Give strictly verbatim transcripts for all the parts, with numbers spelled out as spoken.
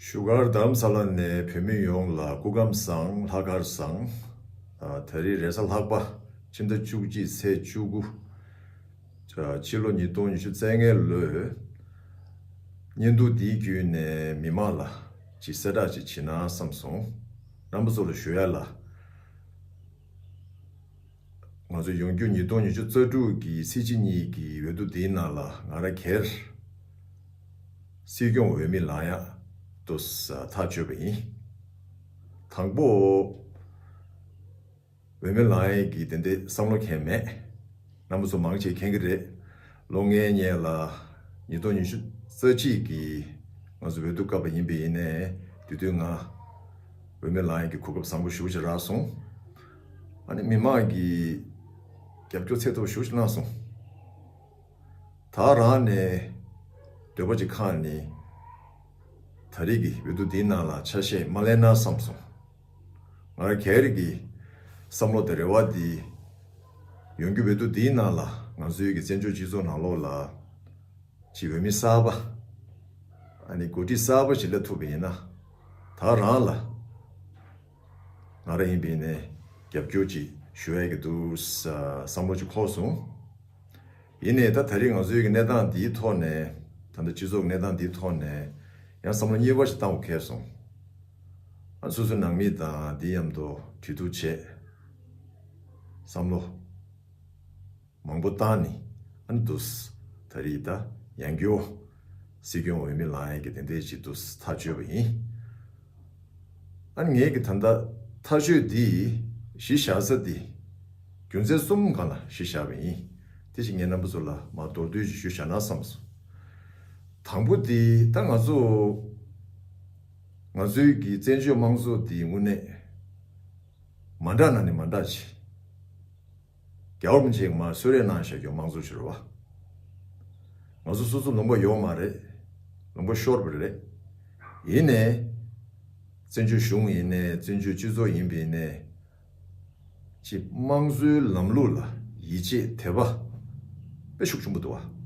བཞུགས་སྒར་རྡ་རམ་ས་ལ་ནས་བོད་མི་ཡོངས་ལ་སྐུ་ཁམས་བཟང་། ལྷག་དཀར་བཟང་། ཨ། ད་རེས་རེས་གཟའ་ལྷག་པ་ཕྱི་ཟླ་བཅུ་གཅིག་ཚེས་བཅུ་དགུ། ཨ། ཕྱི་ལོ་ཉིས་སྟོང་ཉི་ཤུ་རྩ་ལྔའི་ལོའི་བརྙན་ཐུང་འདིའི་བརྒྱུད་ནས་མི་མང་ལ་ཅིག་གསལ་བསྒྲགས་ཅིག་བྱེད་ན་བསམ་སོང་། རྣམ་པ་ཚོ་ལ་ཞུ་ཡ་ལ། ང་ཚོ་ཡོང་རྒྱུ་ཉིས་སྟོང་ཉི་ཤུ་རྩ་དྲུག་གི་ཚེས་གཅིག་གཉིས་ཀྱི་འོས་བསྡུ་འདིའི་ནང་ལ་ང་རང་སྒེར་སྲིད་སྐྱོང་འོས་མི་ལངས་ཡག་ཏུ་ཐག་གཅོད་པ་ཡིན། དང་པོ་འོས་མི་ལངས་ཡག་གི་དེ་འདྲའི་བསམ་བློ་འཁྱེར་མེད། རྣམ་པ་ཚོ་མང་ཆེ་མཁྱེན་གྱི་རེད། ལོ་ལྔའི་སྔོན་ལ་ཉིས་སྟོང་ཉི་ཤུ་རྩ་གཅིག་གི་ང་ཚོ་འོས་བསྡུ་བཀག་པ་ཡིན་པ་ཡིན་ནའི་དེ་དུས་ང་འོས་མི་ལངས་ཡག་གི་གོ་སྐབས་བཟང་པོ་ཞེ་པོ་ཅིག་རག་སོང་། ཨ་ནི་མི་མང་གི་རྒྱབ་སྐྱོར་ཚད་མཐོ་པོ་ཞེ་པོ་ཅིག་གནང་སོང་། ད་རང་ནས་འདོད་པ་ཅིག་ཁེངས་ནས་ད་རེས་ཀྱི་འོས་བསྡུ་འདིའི་ནང་ལ་ཆ་ཤས་མ་ལེན་ན་བསམ་སོང་། ང་རང་སྒེར་གྱི་བསམ་བློ་དང་རེ་བ་འདི། ཡོང་རྒྱུ་འོས་བསྡུ་འདིའི་ནང་ལ་ང་ཚོའི་གི་བཙན་བྱོལ་སྤྱི་ཚོགས་ནང་ལོགས་ལ་ཅིག་འོས་མི་གསར་པ། ཨ་ནི་འགོ་ཁྲིད་གསར་པ་ཞིག་སླེབས་ཐུབ་པ་ཡིན་ན། ད་རང་ལ་ང་རང་ཡིན་པ་ཡིན་ནའི་རྒྱབ་སྐྱོར་ཅིག་ཞུ་ཡག་གི་འདུག་བསམ་བློ་ཅིག་འཁོར་སོང་། ཡིན་ནའི་ད་ད་རེས་ང་ཚོའི་གི་གནས་སྟངས་འདིའི་ཐོག་ནས། ད་ལྟ་སྤྱི་ཚོགས་གནས་སྟངས་འདིའི་ཐོག་ནས་ཡང་བསམ་བློ་གཉིས་པ་ཞིག་བཏང་དགོས་ཁེལ་སོང་། ཨ། སོ་སོའི་ནང་མི་དང་འདི་མཉམ་དུ་གྲོས་བསྡུར་བྱས། བསམ་བློ་མང་པོ་བཏང་ནས། ཨ་ནི་འདུག་སེ་ད་རེས་ད་ཡང་བསྐྱར་སྲིད་སྐྱོང་འོས་མི་ལངས་ཡག་གི་དེ་འདྲའི་ཅིག་འདུག་སེ་ཐག་གཅོད་པ་ཡིན། ཨ་ནི་ངས་ཀྱི་ད་ལྟ་ཐག་གཅོད་འདི་གཞི་བཞག་ས་འདི་རྒྱུ་མཚན་གསུམ་སྒང་ལ་གཞི་བཞག་པ་ཡིན། དེ་ཞིག་ངས་རྣམ་པ་ཚོ་ལ་མར་མདོར་བསྡུས་ཤིག་ཞུས་བཞག་ན་བསམ་སོང་། དང་པོ་འདི་ད་ང་ཚོ་ང་ཚོའི་གི་བཙན་བྱོལ་དམངས་གཙོ་འདི་དངོས་གནས་མ་འདྲ་ན་ནི་མ་འདྲ་ཆེ། རྒྱལ་བ་རིན་པོ་ཆེ་གིས་མར་གསོལ་རས་གནང་བཞག་རྒྱུ་དམངས་གཙོ་ཞིག་རེད་བ། ང་ཚོ་སོ་སོ་ལུང་པ་ཡོད་མ་རེད། ལུང་པ་ཤོར་བ་རེད། ཡིན་ནའི་བཙན་བྱོལ་གཞུང་ཡིན་ནའི་བཙན་བྱོལ་སྤྱི་ཚོགས་ཡིན་པ་ཡིན་ནའི། ཅིག་དམངས་གཙོའི་ལམ་ལུགས་ལ་ཡིད་ཆེས་དད་པ་དཔེ་ཤུགས་ཆེན་པོ་འདུག་བ།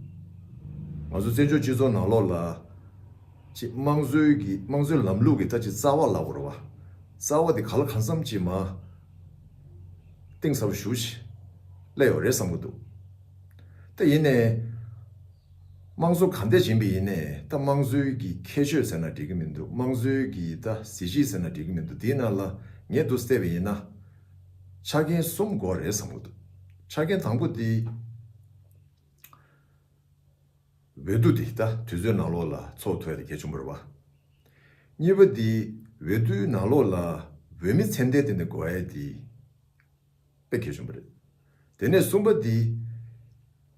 ང་ཚོ་བཙན་བྱོལ་སྤྱི་ཚོགས་ནང་ལོགས་ལ་ཅིག་དམངས་གཙོའི་གི་དམངས་གཙོའི་ལམ་ལུགས་ཀྱི་ད་ཅིག་རྩ་བ་ལབ་དགོས་རེད་བ། རྩ་བ་དེ་ག་ལ་གང་འཚམ་ཅིག་མར་གཏིང་ཟབ་པོ་ཞེ་པོ་ཅིག་སླེབས་ཡོད་རེད་བསམ་གྱི་འདུག། དེ་ཡིན་ནའི། དམངས་གཙོ་ག་འདྲ་ཡིན་པ་ཡིན་ནའི་ད་དམངས་གཙོའི་གི་ཁྱད་ཆོས་ཟེར་ན་འགྲིག་གི་མི་འདུག། དམངས་གཙོའི་གི་ད་གཟི་བརྗིད་ཟེར་ན་འགྲིག་གི་མི་འདུག། དེའི་ནང་ལ་ངས་འདུག་སེ་བལྟས་པ་ཡིན་ན། ཆ་རྐྱེན་གསུམ་དགོས་རེད་བསམ་གྱི་འདུག། ཆ་རྐྱེན་དང་པོ་དེ། འོས་བསྡུ་དེ་ད་དུས་ཚོད་ནང་ལོགས་ལ་ཚོགས་ཐུབ་ཡ་དེ་གལ་ཆེན་པོ་རེད་བ། གཉིས་པ་དེ་འོས་བསྡུའི་ནང་ལོགས་ལ་འོས་མི་ཚད་ལྡན་དེ་འདྲ་དགོས་ཡ་དེ་དཔེ་གལ་ཆེན་པོ་རེད། དེ་ནས་གསུམ་པ་དེ་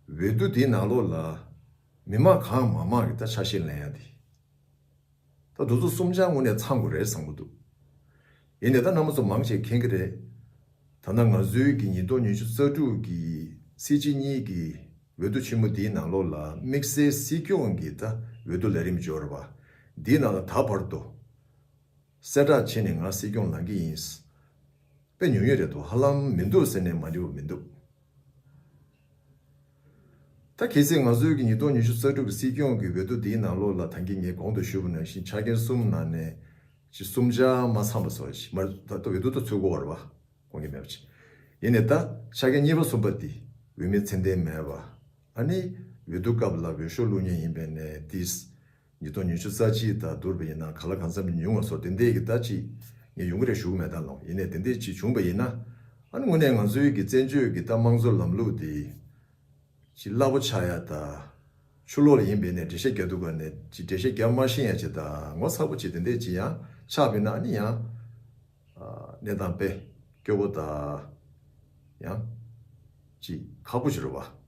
འོས་བསྡུ་དེའི་ནང་ལོགས་ལ་མི་མང་གང་མང་མང་གི་ད་ཆ་ཤས་ལེན་ཡ་དེ། ད་དེ་ཚོ་གསུམ་ཆར་དངོས་གནས་ཚང་དགོས་རེད་བསམ་གྱི་འདུག། ཡིན་ནའི་ད་རྣམ་པ་ཚོ་མང་ཆེ་མཁྱེན་གྱི་རེད། ད་ལྟ་ང་ཚོའི་གི་ཉིས་སྟོང་ཉི་ཤུ་རྩ་དྲུག་གི་ཚེས་གཅིག་གཉིས་ཀྱི་འོས་བསྡུ་ཆེན་མོ་འདིའི་ནང་ལོགས་ལ་དམིགས་བསལ་སྲིད་སྐྱོང་གི་ད་འོས་བསྡུ་ལས་རིམ་འབྱོར་བ་འདིའི་ནང་ལ་ད་བར་དུ་གསལ་བསྒྲགས་བྱས་ནས་ང་སྲིད་སྐྱོང་ལངས་ཀྱི་ཡིན། དཔེ་ཉུང་ཉུང་རེད་འདུག། ཧ་ལམ་མི་འདུག་ཟེར་ནས་མ་འགྲིག་པ་མི་འདུག། ད་གལ་སྲིད་ང་ཚོའི་གི་ཉིས་སྟོང་ཉི་ཤུ་རྩ་དྲུག་གི་སྲིད་སྐྱོང་གི་འོས་བསྡུ་འདིའི་ནང་ལོགས་ལ་ད་གིན་ངས་གོང་དུ་ཞུས་པ་ནང་བཞིན་ཆ་རྐྱེན་གསུམ་ནང་ནས་ཅིག་གསུམ་ཆར་མ་ཚང་བ་བཟོ་ཞིག་མ་ད་ལྟ་འོས་བསྡུ་ད་ཚུད་དགོས་པ་རེད་བ། དགོངས་ཀྱི་མེད་པ་ཅིག། ཡིན་ནའི་ད་ཆ་རྐྱེན་གཉིས་པ་གསུམ་པ་འདི་འོས་མི་ཚད་ལྡན་མེད་པ། ཨ་ནི་འོས་བསྡུ་སྐབས་ལ་འོས་ཤོག་བླུག་མཁན་ཡིན་པས་ནས་ཏིས། ཉིས་སྟོང་ཉི་ཤུ་རྩ་གཅིག་དང་བསྡུར་བ་ཡིན་ན་ག་ལ་གང་འཚམ་ཉུང་བ་སོགས་དེ་འདྲའི་གི་ད་ཅིག་ངས་ཡོང་གི་རེད་ཞུ་གི་མེད་ད་ལོ། ཡིན་ནའི་དེ་འདྲའི་ཅིག་བྱུང་བ་ཡིན་ན། ཨ་ནི་དངོས་གནས་ང་ཚོའི་གི་བཙན་བྱོལ་གི་ད་དམངས་གཙོ་ལམ་ལུགས་དེ་ཅིག་རླབས་པོ་ཆགས་ཡ་ད། ཕྱི་ལོགས་ལ་ཡིན་པས་ནས་འགྲེལ་བཤད་རྒྱག་དུས་ག་ནས་ཅིག་འགྲེལ་བཤད་རྒྱག་མ་ཤེས་ཡ་ཅིག་དང་ངོ་ཚ་པོ་ཅིག་དེ་འདྲའི་ཅིག་ཡང་ཆགས་པས་ན་ཨ་ནི་ཡང་། ཨ། གནས་སྟངས་དཔེ་སྐྱོ་པོ་དང་། ཡང་། ཅིག་ཁག་པོ་ཅིག་རེད་བ།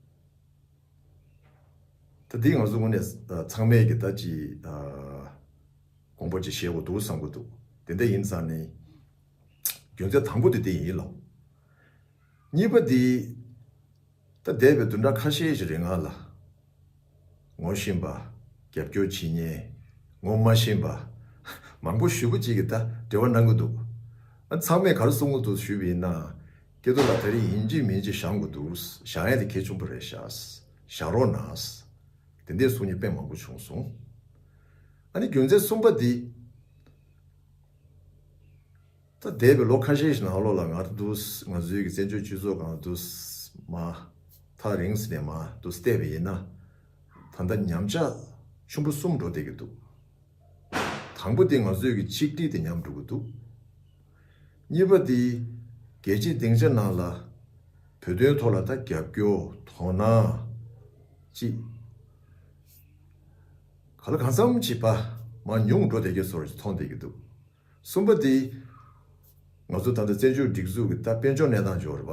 ད་འདི་ང་ཚོ་དངོས་གནས་ཚང་མས་ཀྱི་ད་ཅི། ཨ། དགོངས་པ་ཅིག་བཞེས་དགོས་འདུག་བསམ་གྱི་འདུག། དེ་འདྲ་ཡིན་ཙང་ནི། རྒྱུ་མཚན་དང་པོ་དེ་དེ་ཡིན་ལོ། གཉིས་པ་དེ། ད་འདས་པའི་བདུན་ཕྲག་ཁ་ཤས་ཤིག་རིང་ང་ལ། ངོ་ཤེས་པ། རྒྱབ་སྐྱོར་བྱེད་མཁན། ངོ་མ་ཤེས་པ། མང་པོ་ཞེ་པོ་ཅིག་གིས་ད་འབྲེལ་བ་གནང་གི་འདུག། ཨ། ཚང་མས་ག་རེ་གསུང་གི་འདུག་ཞུས་པ་ཡིན་ན། སྐལ་རྡོར་ལགས་ད་རེས་ཡིན་གཅིག་མིན་གཅིག་བཞེངས་དགོས་འདུག། བཞེངས་ཡ་དེ་གལ་ཆེན་པོ་རེད་ཤག། བཞེངས་རོགས་གནང་། དེ་འདྲའི་གསུང་མཁན་དཔེ་མང་པོ་བྱུང་སོང་། ཨ་ནི་རྒྱུ་མཚན་གསུམ་པ་འདི། ད་འདས་པའི་ལོ་ཁ་ཤས་ཤིག་ནང་ལོགས་ལ་ང་ཚོ་འདུག་ང་ཚོའི་གི་བཙན་བྱོལ་སྤྱི་ཚོགས་སྒང་འདུག་མ་ཐག་རིང་ཟིན་ནས་མ་འདུག་བལྟས་པ་ཡིན་ན། ད་ལྟ་ཉམས་ཆག་ཆེན་པོ་གསུམ་འགྲོ་བསྡད་ཀྱི་འདུག་དང་པོ་དེ་ང་ཚོའི་གི་ཆིག་སྒྲིལ་དེ་ཉམས་འགྲོ་གི་འདུག་གཉིས་པ་དེ་རྒྱལ་སྤྱིའི་སྡིངས་ཆ་ནང་ལ་བོད་དོན་ཐོག་ལ་ད་རྒྱབ་སྐྱོར་དོ་སྣང་ཅིག་ག་ལ་གང་འཚམ་ཅིག་པ་མ་ཉུང་འགྲོ་བསྡད་ཀྱི་བཟོ་འདྲ་ཅིག་མཐོང་བསྡད་ཀྱི་འདུག་གསུམ་པ་དེ་ང་ཚོ་ད་ལྟ་བཙན་བྱོལ་སྒྲིག་འཛུགས་ཀྱི་ད་དཔལ་འབྱོར་གནས་སྟངས་འབྱོར་བ་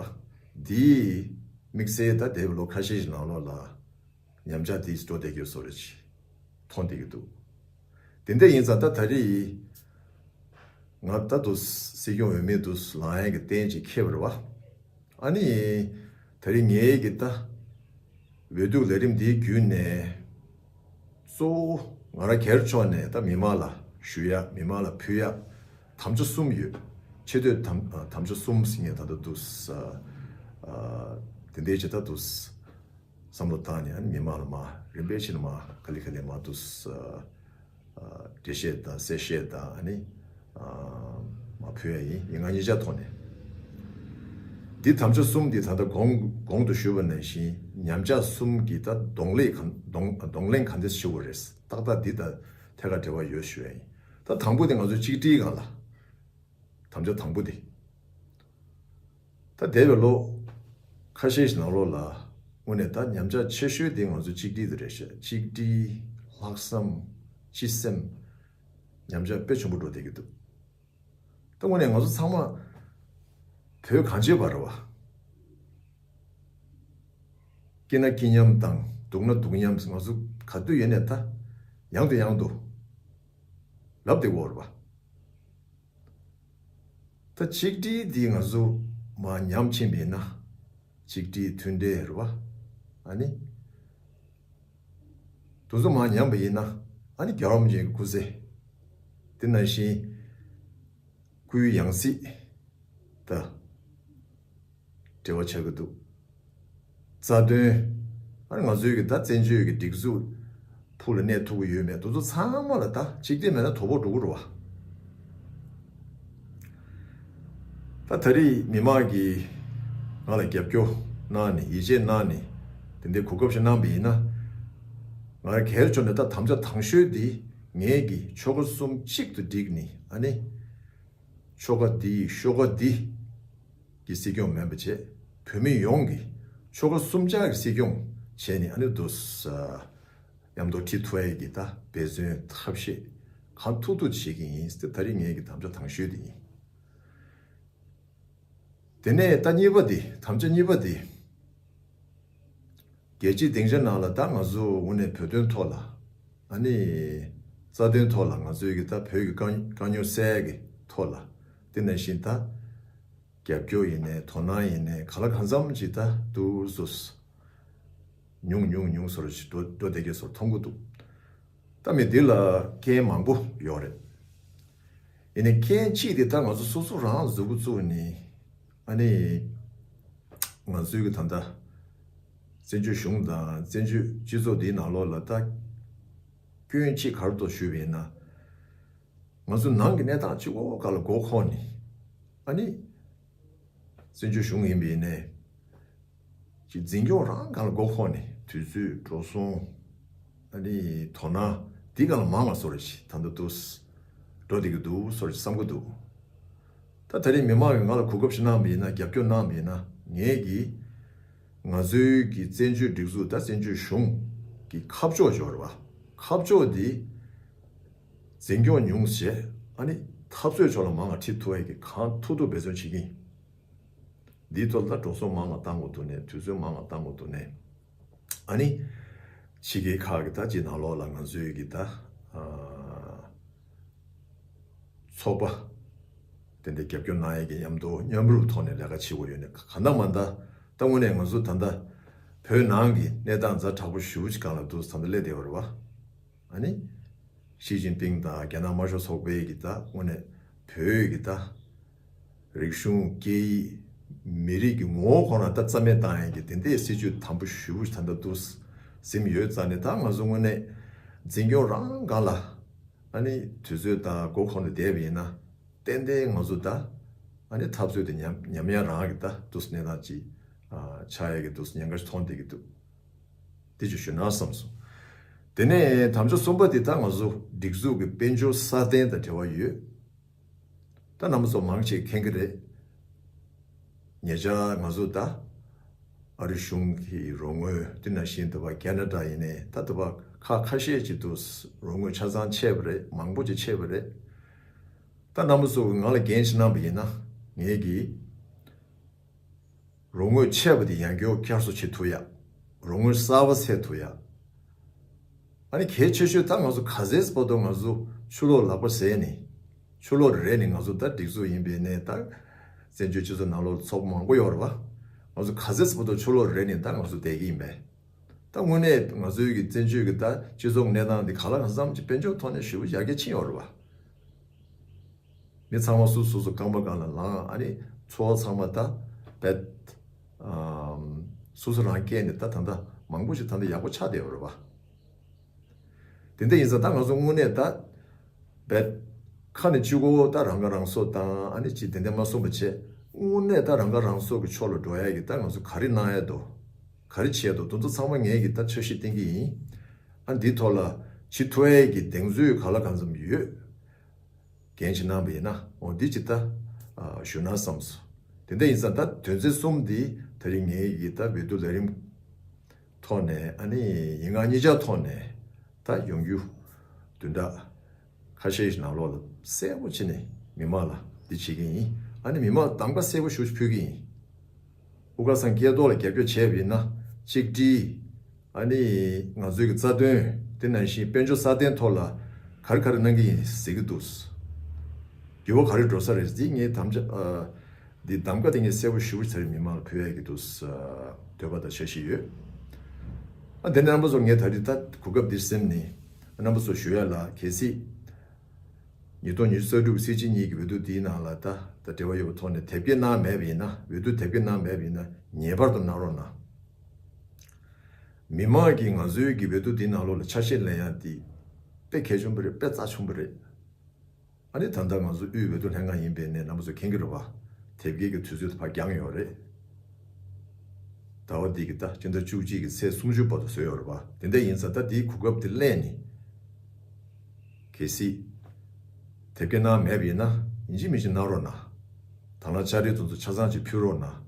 འདི་དམིགས་བསལ་ད་འདས་པའི་ལོ་ཁ་ཤས་ཤིག་ནང་ལོགས་ལ་ཉམས་ཆག་དེ་འགྲོ་བསྡད་ཀྱི་བཟོ་འདྲ་ཅིག་མཐོང་བསྡད་ཀྱི་འདུག་དེ་འདྲ་ཡིན་ཙང་ད་ད་རེས་ང་ད་དུ་སྲིད་སྐྱོང་འོས་མི་དུ་ལངས་ཡག་གི་རྟེན་ཅིག་འཁེལ་བ་རེད་བ། ཨ་ནི་ད་རེས་ངའི་གི་ད་འོས་བསྡུ་ལས་རིམ་འདིའི་བརྒྱུད་ནས་གཙོ་བོ་ང་རང་སྒེར་ཕྱོགས་ནས་ད་མི་མང་ལ་ཞུ་ཡག་མི་མང་ལ་ཕུལ་ཡག་དམ་བཅའ་གསུམ་ཡོད། ཆེ་བསྟོད་དམ་དམ་བཅའ་གསུམ་ཟེར་མཁན་ད་ལྟ་འདུག་ས། ཨ། དེ་འདྲའི་ཆེ་ད་འདུག་ས། བསམ་བློ་བཏང་ནས་ཨ་ནི་མི་མང་ལ་མ་རིམ་པས་ཕྱིན་ནས་མ་ག་ལེ་ག་ལེ་མ་འདུག་ས། ཨ། འགྲེལ་བཤད་དང་གསལ་བཤད་དང་ཨ་ནི་ཨ། མ་ཕུལ་ཡ་ཡིན། ཡིན་ང་གཉིས་ཆ་ཐོག་ནས་འདི་དམ་བཅའ་གསུམ་འདི་ད་ལྟ་གོང་གོང་དུ་ཞུས་པ་ནང་བཞིན་ཉམས་ཆག་གསུམ་གྱི་ད་གདོང་ལེན་གང་གདོང་གདོང་ལེན་གང་འདྲ་ཞུ་དགོས་རེད། ཏག་ཏག་འདི་དང་ཐད་ཀར་འབྲེལ་བ་ཡོད་ཞུ་ཡ་ཡིན། ད་དང་པོ་དེ་ང་ཚོ་གཅིག་སྒྲིལ་སྒང་ལ་དམ་བཅའ་དང་པོ་དེ། ད་འདས་པའི་ལོ་ཁ་ཤས་ཤིག་ནང་ལོགས་ལ་དངོས་གནས་ད་ཉམས་ཆག་ཆེ་ཤོས་དེ་ང་ཚོ་གཅིག་སྒྲིལ་དེ་རེད་ཤག་གཅིག་སྒྲིལ། ལྷག་བསམ། སྤྱི་སེམས། ཉམས་ཆག་དཔེ་ཆེན་པོ་འགྲོ་བསྡད་ཀྱི་འདུག་ད་དངོས་གནས་ང་ཚོ་ཚང་མ་བོད་གངས་ཅན་པ་རེད་བ། སྐྱིད་ན་སྐྱིད་མཉམ་དང་སྡུག་ན་སྡུག་མཉམ་ང་ཚོ་ག་དུས་ཡིན་ནས་ད་ཡང་དུ་ཡང་དུ་ལབ་བསྡད་ཀྱི་ཡོད་རེད་བ། ད་ཆིག་སྒྲིལ་འདི་ང་ཚོ་མར་ཉམས་ཕྱིན་པ་ཡིན་ན། ཆིག་སྒྲིལ་མཐུན་འབྲེལ་རེད་བ། ཨ་ནི། དེ་ཚོ་མར་ཉམས་པ་ཡིན་ན། ཨ་ནི་རྒྱལ་བ་རིན་པོ་ཆེའི་སྐུ་ཚེ། དེ་ནང་བཞིན་སྐུའི་ཡང་སྲིད་ད་འབྲེལ་བ་ཆགས་ཀྱི་འདུག་རྩ་དོན། ཨ་ནི་ང་ཚོའི་གི་ད་བཙན་བྱོལ་གྱི་སྒྲིག་འཛུགས་ཕུགས་ལ་གནས་ཐུབ་ཀྱི་ཡོད་མེད་དེ་ཚོ་ཚང་མ་ལ་ད་གཅིག་སྒྲིལ་མེད་ན་དོ་ཕོག་འགྲོ་གི་རེད་བ། ད་ད་རེས་མི་མང་གིས་ང་ལ་རྒྱབ་སྐྱོར་གནང་ནས་ཡིད་ཆེས་གནང་ནས་དེ་འདྲའི་གོ་སྐབས་ཤིག་གནང་བ་ཡིན་ན། ང་རང་སྒེར་ཕྱོགས་ནས་ད་དམ་བཅའ་དང་ཤོས་འདི་ངེད་ཀྱི་ཆོལ་ཁ་གསུམ་གཅིག་ཏུ་བསྒྲིགས་ནས་ཨ་ནི། ཆོལ་ཁ་འདི་ཤོག་ཁ་འདི་གི་སྲིད་སྐྱོང་མིན་པ་བྱས། བོད་མི་ཡོངས་ཀྱི་ཆོལ་ཁ་གསུམ་ཆར་གྱི་སྲིད་སྐྱོང་བྱས་ནས་ཨ་ནི་འདུག་ས། མཉམ་དུ་ཁྲིད་ཐུབ་ཡས་ཀྱི་ད་འབད་བརྩོན་ཐབས་ཤེས་གང་ཐུབ་ཐུབ་བྱེད་ཀྱི་ཡིན་ཟེར་ད་རེས་ངེད་ཀྱི་དམ་བཅའ་དང་ཤོས་དེ་ཡིན། དེ་ནས་ད་གཉིས་པ་དེ་དམ་བཅའ་གཉིས་པ་དེ། རྒྱལ་སྤྱིའི་སྡིངས་ཆ་ནང་ལ་ད་ང་ཚོ་དངོས་གནས་བོད་དོན་ཐོག་ལ་ཨ་ནི་རྩ་དོན་ཐོག་ལ་ང་ཚོའི་གི་ད་བོད་ཀྱི་དཀའ་དཀའ་རྙོག་སེལ་ཡས་ཀྱི་ཐོག་ལ་དེ་ནང་བཞིན་ད་རྒྱབ་སྐྱོར་ཡིན་ནའི་དོ་སྣང་ཡིན་ནའི་ག་ལ་གང་འཚམ་ཅིག་ད་འདུག་སོ་སོ་ཉུང་ཉུང་ཉུང་སོར་ཞིག་འགྲོ་འགྲོ་བསྡད་ཀྱི་སོར་མཐོང་གི་འདུག་ད་མི་འདི་ལ་རྐྱེན་མང་པོ་ཡོད་རེད། ཡིན་ནའི་རྐྱེན་གཅིག་དེ་ད་ང་ཚོ་སོ་སོ་རང་གཟུགས་པོ་བཙུགས་ནས་ཨ་ནི་ང་ཚོའི་གི་ད་ལྟ་བཙན་བྱོལ་གཞུང་དང་བཙན་བྱོལ་སྤྱི་ཚོགས་འདིའི་ནང་ལོགས་ལ་ད་སྐྱོན་གཅིག་ག་རེ་འདུག་ཞུས་པ་ཡིན་ན། ང་ཚོ་ནང་གི་གནས་སྟངས་གཅིག་པོ་ག་ལ་མགོ་འཁོར་ནས་ཨ་ནི། བཙན་བྱོལ་གཞུང་ཡིན་པ་ཡིན་ནའི། ཅིག་འཛིན་སྐྱོང་རང་སྒང་ལ་མགོ་འཁོར་ནས་དུས་ཚོད་འགྲོ་སོང་། ཨ་ནི་དོ་སྣང་འདི་སྒང་ལ་མང་བ་བཟོ་འདྲ་ཞིག་ད་ལྟ་འདུག་འགྲོ་བསྡད་ཀྱི་འདུག་བཟོ་འདྲ་ཞིག་བསམ་གྱི་འདུག་ད་ད་རེས་མི་མང་གིས་ང་ལ་གོ་སྐབས་ཤིག་གནང་བ་ཡིན་ན་རྒྱབ་སྐྱོར་གནང་བ་ཡིན་ན་ངེད་ཀྱིས་ང་ཚོའི་གི་བཙན་བྱོལ་སྒྲིག་འཛུགས་ད་བཙན་བྱོལ་གཞུང་གི་ཁ་ཕྱོགས་འབྱོར་བ་ཁ་ཕྱོགས་འདི་འཛིན་སྐྱོང་ཉུང་བྱས་ཨ་ནི་འཐབ་རྩོད་ཕྱོགས་ལ་མང་བ་ཁྲིད་ཐུབ་ཡས་ཀྱི་གང་ཐུབ་ཐུབ་འབད་བརྩོན་བྱེད་ཀྱི་ཡིན། འདིའི་ཐོག་ལ་འགྲོ་སོང་མང་བ་བཏང་དགོས་འདུག་ནས་དུས་ཚོད་མང་བ་བཏང་དགོས་འདུག་ནས་ཨ་ནི་ཕྱི་རྒྱལ་ཁག་གི་ད་ཅིག་ནང་ལོགས་ལ་ང་ཚོའི་གི་ད་ཨ་ཚོགས་པ་དེ་འདྲ་རྒྱབ་སྐྱོར་གནང་ཡས་ཀྱི་མཉམ་དུ་མཉམ་རུབ་ཐོག་ནས་ལས་ཀ་བྱེད་དགོས་ཡོད་ནས་གང་ལྟར་མ་ལྟར་ད་དངོས་གནས་ང་ཚོ་ད་ལྟ་བོད་ནང་གི་གནས་སྟངས་ཛ་དྲག་པོ་ཞེ་པོ་ཅིག་སྒང་ལ་འདུག་ད་ལྟ་སླེབས་བསྡད་པ་རེད་བ། ཨ་ནི། ཞི་ཅིན་ཕིང་དང་རྒྱ་ནག་དམར་ཤོག་ཚོགས་པའི་གི་ད་དངོས་གནས་བོད་ཀྱི་ད་རིག་གཞུང་སྐད་ཡིག་མི་རིགས་ཀྱི་ངོ་བོ་ཁོ་ན་ད་རྩ་མེད་བཏང་ཡས་ཀྱི་དེ་འདྲའི་སྲིད་ཇུས་དམ་པོ་ཞེ་པོ་ད་ལྟ་འདུག་ཟིན་ཡོད་ཙང་ནས་ད་ང་ཚོ་དངོས་གནས་འཛིན་སྐྱོང་རང་སྒང་ལ་ཨ་ནི་དུས་ཚོད་དང་མགོ་འཁོར་ནས་བསྡད་པ་ཡིན་ན་ཏན་ཏན་ང་ཚོ་ད་ ཨ་ནི་འཐབ་རྩོད་དེ་ཉམས་ཉམས་ཡ་རང་གི་ད་འདུག་གནས་སྟངས་ཅིག་ཨ་ཆགས་ཡ་གི་འདུག་ཉེན་ཁ་ཞིག་མཐོང་བསྡད་ཀྱི་འདུག་དེ་ཅིག་ཞུ་ན་བསམ་སོང་། དེ་ནས་དམ་བཅའ་གསུམ་པ་དེ་ད་ང་ཚོ་སྒྲིག་འཛུགས་ཀྱི་དཔལ་འབྱོར་སྲ་བརྟན་དང་འབྲེལ་བ་ཡོད། ད་རྣམ་པ་ཚོ་མང་ཆེ་མཁྱེན་གྱི་རེད། ཉེ་ཆར་ང་ཚོ་ད་ཨ་རི་གཞུང་གི་རོགས་དངུལ་དེ་ནང་བཞིན་དུ་བ་ཁེ་ན་ཌ་ཡིན་ནའི་ད་དུ་བ་ཁ་ཁ་ཤས་ཅིག་ཏུ་རོགས་དངུལ་ཆ་ཚང་ཆད་པ་རེད། མང་པོ་ཅིག་ཆད་པ་རེད། ད་རྣམ་པ་ཚོ་ང་ལ་འགན་ཞིག་གནང་པ་ཡིན་ན་ངེད་ཀྱིས་རོགས་དངུལ་ཆད་པ་དེ་ཡང་བསྐྱར་བསྐྱར་གསོ་བྱེད་ཐུབ་ཡ། རོགས་དངུལ་གསར་པ་སེལ་ཐུབ་ཡ། ཨ་ནི་གལ་ཆེ་ཤོས་ད་ང་ཚོ་ག་ཚད་བར་དུ་ང་ཚོ་ཆུ་ལོག་ལག་པ་ཟས་ནས་ཆུ་ལོག་རེད་ནས་ང་ཚོ་ད་སྒྲིག་འཛུགས་ཡིན་པའི་ནས་ད་བཙན་བྱོལ་སྤྱི་ཚོགས་ནང་ལོགས་ཚོགས་པ་མང་པོ་ཡོད་རེད་བ། ང་ཚོ་ག་ཚད་བར་དུ་ཆུ་ལོག་རེད་ནས་ད་ང་ཚོ་བསྡད་ཀྱི་ཡིན་པས། ད་དངོས་གནས་ང་ཚོའི་གི་བཙན་བྱོལ་གི་ད་སྤྱི་ཚོགས་གནས་སྟངས་འདི་ག་ལ་གང་འཚམ་གྱི་དཔལ་འབྱོར་ཐོག་ནས་ཞེ་པོ་ཡར་རྒྱས་ཕྱིན་ཡོད་རེད་བ། མི་ཚང་མ་སོ་སོ་སོ་རྐང་པ་སྒང་ལ་ལངས། ཨ་ནི་འཚོ་བ་ཚང་མ་ད་བེད་ཨམ་སོ་སོ་རང་སྐྱེལ་ནས་ད་ད་ལྟ་མང་པོ་ཞིག་ད་ལྟ་ཡག་པོ་ཆགས་བསྡད་ཡོད་རེད་བ། དེ་འདྲ་ཡིན་ཙང་ད་ང་ཚོ་དངོས་གནས་ད་བེད་ཁ་ནས་གཅིག་པོ་ད་རང་ཁ་རང་གསོ་དང་ཨ་ནི་ཅིག་དེ་འདྲ་མ་གསུངས་པ་བྱས། དངོས་གནས་ད་རང་ཁ་རང་གསོ་གི་ཕྱོགས་ལ་འགྲོ་ཡ་གི་ད་ང་ཚོ་ག་རེ་གནང་ཡ་འདུག་ག་རེ་བྱས་འདུག་དེ་ཚོ་ཚང་མ་ངས་གི་ད་འཆར་གཞི་བཏིང་གི་ཡིན། ཨ་འདིའི་ཐོག་ལ་བྱེད་ཐུབ་ཡ་གི་གདེང་ཚོད་ག་ལ་གང་འཚམ་ཡོད། འགན་ཅིག་གནང་བ་ཡིན་ན་འོ་འདི་ཅིག་ད་ཨ་ཞུ་ན་བསམ་སོང་། དེ་འདྲ་ཡིན་ཙང་ད་དོན་ཚན་གསུམ་འདི་ད་རིང་ངའི་ཡི་ད་འོས་བསྡུ་ལས་རིམ་ཐོག་ནས་ཨ་ནི་ཡིན་ང་གཉིས་ཆ་ཐོག་ནས་ད་ཡོང་རྒྱུ་བདུན་ཕྲག་ཁ་ཤས་ཤིག་ནང་ལོགས་ལ་གསལ་པོ་བྱས་ནས་མི་མང་ལ་འདི་བྱེད་ཀྱི་ཡིན། ཨ་ནི་མི་མང་གདམ་ག་གསལ་པོ་ཞུ་ཕུལ་གྱི་ཡིན། དབུ་དཀར་ཚང་སྐལ་རྡོར་ལ་རྒྱབ་སྐྱོར་བྱས་པ་ཡིན་ན་གཅིག་སྒྲིལ། ཨ་ནི་ང་ཚོའི་གི་རྩ་དོན་དེ་ནང་བཞིན་དཔལ་འབྱོར་སྲ་བརྟན་ཐོག་ལ་ག་རེ་ག་རེ་གནང་གི་ཡིན་ཟེར་གི་འདུག་འགྱུར་བ་ག་རེ་འགྲོ་ས་རེད་འདི་ངས་དམ་བཅའ་ཨ་འདི་གདམ་ག་དེ་ངས་གསལ་པོ་ཞུ་བ་ཚར་མི་མང་ལ་ཕུལ་ཡ་གི་འདུག་འདོད་པ་དང་འཆར་གཞི་ཡོད། ཨ་དེ་ནས་རྣམ་པ་ཚོ་ངས་ད་རེས་ད་གོ་སྐབས་འདི་ཟིན་ནས་རྣམ་པ་ཚོ་ཞུ་ཡ་ལ་གལ་སྲིད། ཉིས་སྟོང་ཉི་ཤུ་རྩ་དྲུག་གི་སྲིད་སྤྱི་གཉིས་ཀྱི་འོས་བསྡུ་འདིའི་ནང་ལ་ད་ད་འབྲེལ་བ་ཡོད་པ་ཐོག་ནས་དེབ་སྐྱེལ་གནང་མེད་པ་ཡིན་ན། འོས་བསྡུ་དེབ་སྐྱེལ་གནང་མེད་པ་ཡིན་ན་ངེས་པར་དུ་གནང་རོགས་གནང་། མི་མང་གིས་ང་ཚོའི་གི་འོས་བསྡུ་འདིའི་ནང་ལོགས་ལ་ཆ་ཤས་ལེན་ཡ་འདི་དཔེ་གལ་ཆེན་པོ་རེད། དཔེ་རྩ་ཆེན་པོ་རེད། ཨ་ནི་ད་ལྟ་ང་ཚོ་དབུས་འོས་བསྡུ་ལྷན་ཁང་ཡིན་པའི་ནས་རྣམ་པ་ཚོ་མཁྱེན་གྱི་རེད་བ། དེབ་སྐྱེལ་གྱི་དུས་ཚོད་ཕར་འགྱངས་ཡོད་རེད། ཟླ་བ་འདི་གི་ད་སྤྱི་ཟླ་བཅུ་གཅིག་གི་ཚེས་སུམ་ཅུ་བར་དུ་བཟོས་ཡོད་རེད་བ། དེ་འདྲ་ཡིན་ཙང་ད་འདིའི་གོ་སྐབས་འདི་ལེན་ནས། གལ་སྲིད་དེབ་སྐྱེལ་གནང་མེད་པ་ཡིན་ན་ཡིན་གཅིག་མིན་གཅིག་གནང་རོགས་གནང་། དང་བླངས་དཔྱ་ཁྲལ་དེ་ཚོ་ཆ་ཚང་ཅིག་ཕུལ་རོགས་གནང་།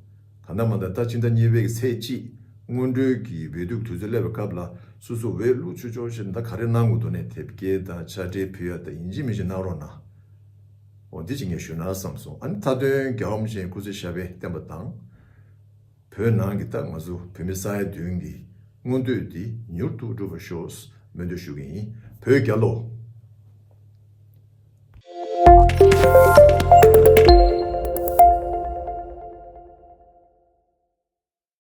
གང་ལྟར་མ་ལྟར་ད་སྤྱི་ཟླ་གཉིས་པའི་གི་ཚེས་གཅིག་སྔོན་འགྲོའི་གི་འོས་བསྡུ་དུས་ཚོད་སླེབས་པའི་སྐབས་ལ་སོ་སོ་འོས་བླུག་ཆོག་ཆོག་བྱས་ནས་ད་ག་རེ་གནང་དགོས་འདུག་ནས་དེབ་སྐྱེལ་དང་དཔྱ་ཁྲལ་ཕུལ་ཡ་ད་ཡིན་གཅིག་མིན་གཅིག་གནང་རོགས་གནང་། འོ་འདི་ཅིག་ངས་ཞུ་ན་བསམ་སོང་། ཨ་ནི་མཐའ་དོན་རྒྱལ་བ་རིན་པོ་ཆེའི་སྐུ་ཚེ་ཞབས་པད་བརྟན་པ་དང་། བོད་ནང་གི་ད་ང་ཚོ་བོད་མི་ས་ཡ་བདུན་གྱི་མངོན་འདོད་འདི་མྱུར་དུ་འགྲུབ་པར་ཤོག་སྨོན་འདུན་ཞུ་གི་ཡིན། བོད་རྒྱལ་ལོ།